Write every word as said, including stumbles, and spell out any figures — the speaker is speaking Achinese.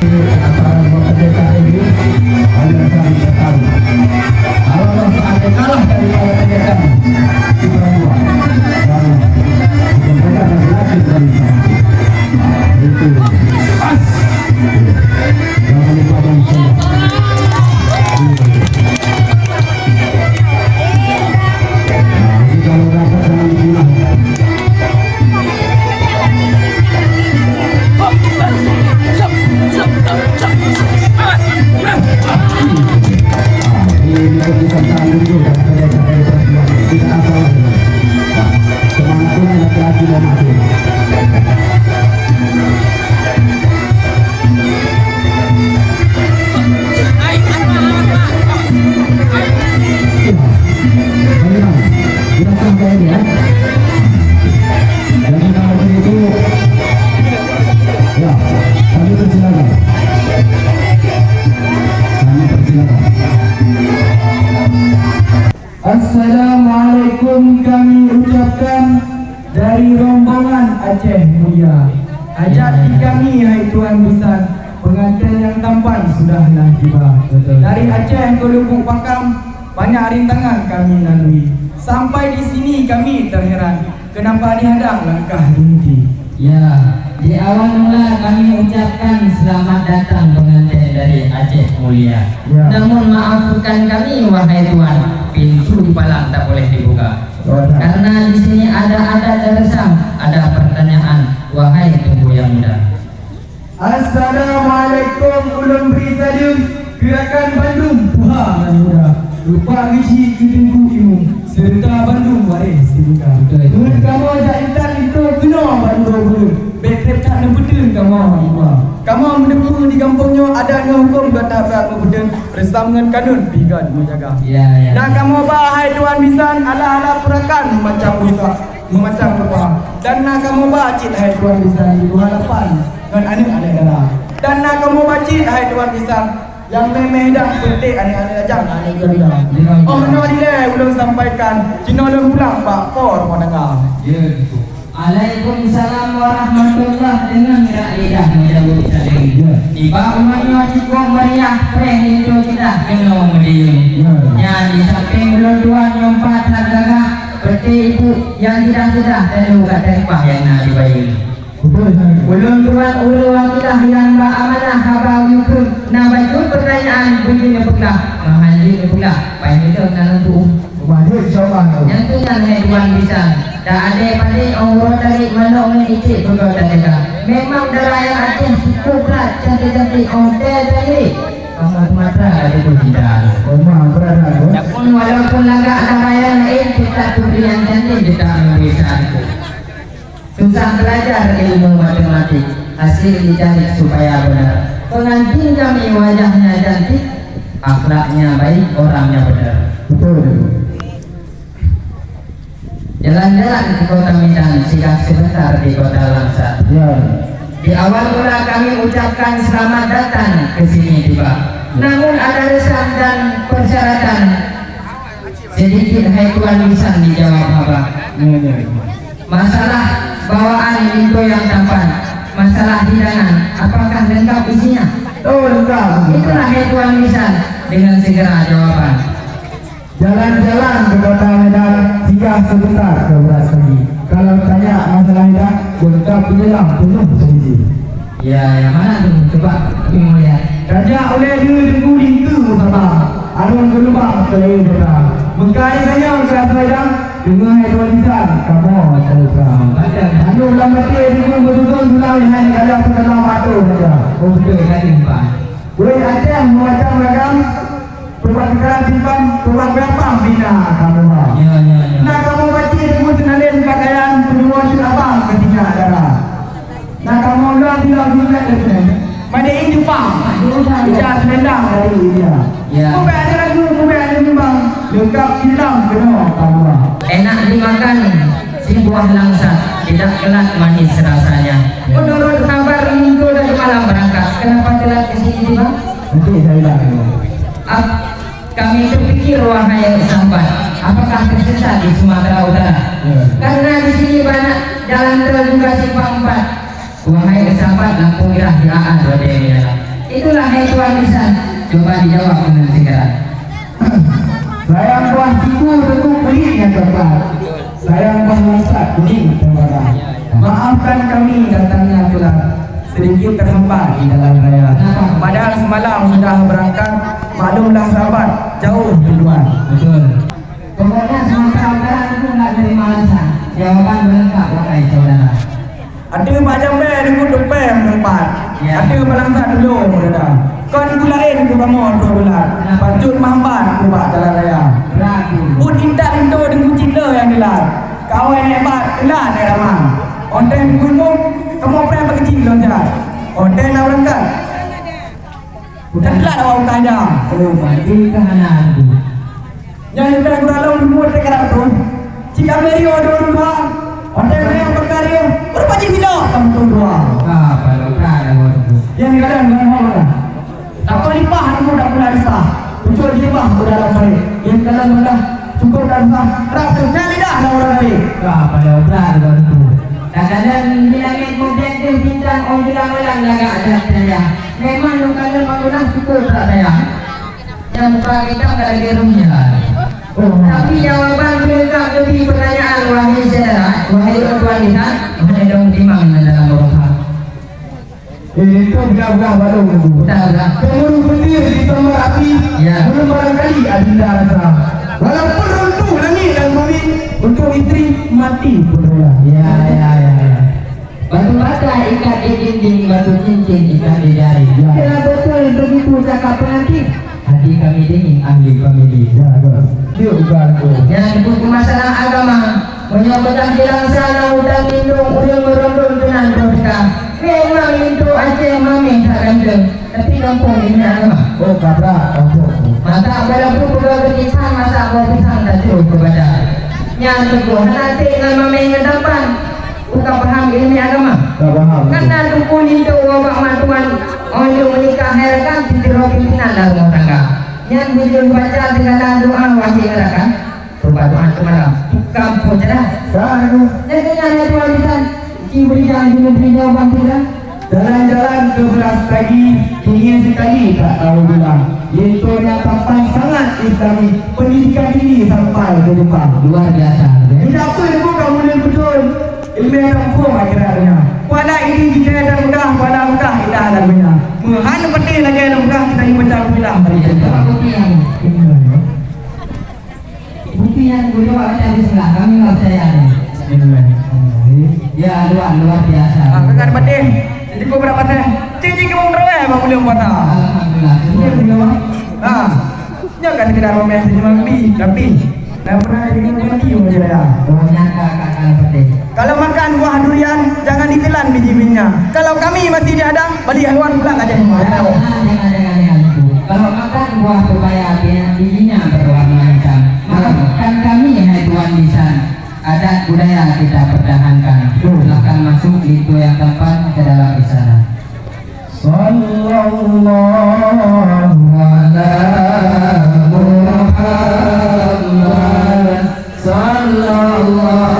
Antara dua pendekar ini, aliran datang. Kalau saatnya kalah daripada pendekar, kita buat. Dan kita berikan lagi dari sana. Itu. Pas. Jangan lupa, bang. Jadi, kalau begitu, ya, kami persilakan. Kami persilakan. Assalamualaikum kami ucapkan dari rombongan Aceh Mulia. Hajat di kami, hai Tuan Bisan, pengantin yang tampan sudahlah tiba. Betul. Dari Aceh ke Lubuk Pakam, banyak rintangan kami lalui. Sampai di sini kami terheran, kenapa dihadang langkah dihenti. Ya, di awal mula kami ucapkan selamat datang pengantin dari Aceh Mulia. Ya. Namun maafkan kami, wahai Tuan, pintu dipalang tak boleh dibuka. Oh, tak. Karena di sini ada adat dan resam, ada pertanyaan, wahai Teungku yang muda. Assalamualaikum, ulôn bri saleuem keu rakan bandum tuha ngon muda. Lupa geuchik keu Teungku Imum, seureuta bandum waréh singuka. Betul. Buet kamoe jak intat linto keunoe bandum buleuen, bék treb that neupeuteun kamoe haba. Kamoe meuneupeue di gampông nyoe adat ngon hukôm gata brat meupeuteun, reusam ngon kanun pih gét meujaga. Ya, ya. Na kamoe ba hai Tuan Bisan, ala-ala peurakan meumacam rupa, meumacam rupa. Dan na kamoe ba cit hai Tuan Bisan, di dua lapan ngon aneuk-aneuk dara. Dan na kamoe ba cit hai Tuan Bisan, nyang méh-méh idang peutek aneuk-aneuk lajang, aneuk garuda. Ya. Oh noe dilée ulôn sampaikan, jinoe lôn pulang bak po rumoh tangga. Ya, betul. Alaikumsalam warahmatullah, deungon rak lidah meujaweueb saleuem. Ya. Tiba uroe nyoe cukôp meuriah, preh linto ceudah keunoe meudiyeuem. Ya. Nyan di sampéng ulôn tuan nyoe pat that gagah, peuté ibu nyang ceudah-ceudah talu gata reupah nyang na di bayeue. Betul, Ustaz. Ulôn tuan ureueng wakilah nyang ba amanah haba geukheun, na bacut peutanyaan beu jeuet neupeugah, meuhan jeuet neupeugah, paih neutôb na lôn tu'oh. Wajéb, insya Allah. Nyang keu nyan hai Tuan Bisan, ta adé padé 'oh uroe tarék manok ngon iték beugöt tateuka. Memang dara nyang Aceh cukôp brat, cantik-cantik 'oh teuh tarék. Kamoe Sumatra ka teupeue cinta. Oma, brat, brat. Walaupun lagak dara nyang laén, teutap peubri nyang cantik teutap ngon Bisan. Susah belajar ilmu matematik, hasil dicari supaya benar. Pengantin kami wajahnya cantik, akhlaknya baik, orangnya benar. Betul. Jalan-jalan ke kota Medan, singgah sebentar di kota Langsa. Ya. Di awal mula kami ucapkan selamat datang ke sini tiba. Namun ada resah dan persyaratan. Sedikit hai Tuan Bisan dijawab haba. Ya, ya. Masalah bawaan linto nyang tampan, masalah hidangan, apakah lengkap isinya? Oh, lengkap. Itulah hai Tuan Bisan dengan segera jawaban. Jalan-jalan ke kota Medan, singgah sebentar ke Beras Pagi. Kalau tanya masalah hidangan, lengkap di dalam, penuh berisi. Ya, yang mana tu? Cuba kami mau lihat. Tajak ulèe dua deungon linto sama. Arung geulubang keu lé beuta. Meukai ganyang keu asai dang, deungon hai Tuan Bisan, kamoe cari prang. Badan. Anu lam baté deungon beututong tulang hai gala peudalam atô saja. Oh, betul, tadi, Pak. Wéh, Aceh meumacam ragam, peubat keukara simpan, peubat beurapang bina kamoe. Ya, ya, ya. Na kamoe baci deungon seunalén pakaian, peujuang cit abang keu sinyak dara. Na kamoe lom bilang jumet leucue. Made in Jepang. Ija selendang dari India. Ya. Mubèk ada lagu, mubèk ada nyumbang. Leungkap silam keunoe kamoe. Enak dimakan si buah langsa, tidak kelat manis rasanya. Ya. Menurut kabar, linto dari malam berangkat. Kenapa telat ke sini, Bang? Nanti saya bilang. Ap-, Kami terpikir, wahai sahabat, apakah tersesat di Sumatera Utara? Ya. Karena di sini banyak jalan tol juga simpang empat. Wahai sahabat, lampu merah di A A dua D di dalam. Itulah hai tuan bisan, cuba dijawab dengan segera. Sayang buah siku teguh kulit nyang keupat, sayang buah langsat kuning teumbara. Maafkan kami datangnya telat, sedikit terhambat di jalan raya. Padahal semalam sudah berangkat, maklumlah sahabat jauh tujuan. Betul. Pokoknya sementara itu nggak terima alasan. Jawaban lengkap wahai saudara. Ateueh bak jambée deungon tupée meureupat. Ya. Ateueh bak langsat tulông meureuda. Kon gula laén keu kamoe troh bulat. Pacut meuhambat ubak jalan raya. Ragu. Buet intat linto deungon cit le nyang dilat. Kawai nèk bat, teulat nèk ramang. Óh teuh deungon mum, kamoe preh bak keuchik lôn jat. Óh teuh na beurangkat. Udah telat awak ukai dah. Oh, mati ke hana aku. Nyang leubeh guralong leumbut teuka ratu. Cik Amerio dua dua. Hotel Rio Bakario. Berpaji bila kamu tuan dua. Ah, kalau tak ada waktu. Yang kadang dengan orang. Tak kau lipah aku dah pula lipah. Ucul jilbah udah dah balik. Yang kadang udah cukup dah sah. Rap tu cari dah lah orang lain. Ah, pada udah ada waktu. Kadang-kadang di langit mungkin tu bintang orang bilang orang lagak ada saya. Memang lu kalau magulah cukup tak saya. Nyang muka kitab ka lagèe rumiah. Oh. Tapi jawaban pih leungkap leubeh peutanyaan, wahai syedara, wahai tuan bisan, hana dong timang ngon dalam barokah. Eh, itu beugah-beugah balong tu. Betul, betul. Kemuruh petir di sambar api, ya, belum barangkali adinda rasa. Walaupun runtuh langit dan bumi, untuk isteri mati pun rela. Ya, ya, ya, ya. Batu bata ikat di dinding, batu cincin ikat di jari. Ya. Bila betul begitu cakap pengantin, hati kami dingin ahli famili. Ya, betul. Dia bukan tu. Nyan buku masalah agama. Meunyoe peugah bilang sana udang lindung ureueng meurundum keunan teuka. Memang linto Aceh mameh that ganteng. Tapi kampung ini agama. Oh, kabrak kampung. Mata walaupun peugah keucipan masa boh pisang tak cukup kepada. Nyan teupeu hana tik ngon mameh ngon tampan. Bukan paham ilmu agama. Tak paham. Karena teungku linto ubak mak tuan, oh, yuk menikah hai rakan, titiro pimpinan dalam rumah tangga. Nyan bujur baca segala doa wahai rakan. Peubah doa semalam. Tukang pun cerah. Dah tu. Nyan dengan hai tuan bisan. Ci beri jalan di negeri jawaban tidak. Jalan-jalan ke Brastagi, ingin sekali tak tahu bilang. Linto nyata pan sangat Islami, pendidikan tinggi sampai ke Jepang. Luar biasa, ya. Tidak apa itu kamu ni betul. Ilmu yang kampung akhirnya. Kuala ini jika dan Mekah, kuala Mekah kita alam dunia. Meuhan peutih lagi dalam Mekah kita ni macam bilang tadi. Apa bukti yang? Bukti nyan guyup awak nyan di sebelah, kami nggak percaya ni. Bismillahirrahmanirrahim. Ya, luar, luar biasa. Ah, kakak batin. Jadi kau berapa teh? Cici kau berapa bang boleh buat ah? Alhamdulillah. Iya, iya. Ah, nyoe kan sekedar pamer sini mangbi, tapi dah pernah jadi mangbi macam dah. Oh, nyangka kakak peutih. Kalau makan buah durian, jangan ditelan biji-bijinya. Kalau kami masih di hadang, balik haluan pulang aja semua. Jangan, jangan, jangan, jangan. Kalau makan buah pepaya, bijinya berwarna hitam. Maafkan kami, hai tuan bisan. Adat budaya kita pertahankan. Silahkan masuk linto yang tampan ke dalam istana. Sallallahu ala Muhammad. Sallallahu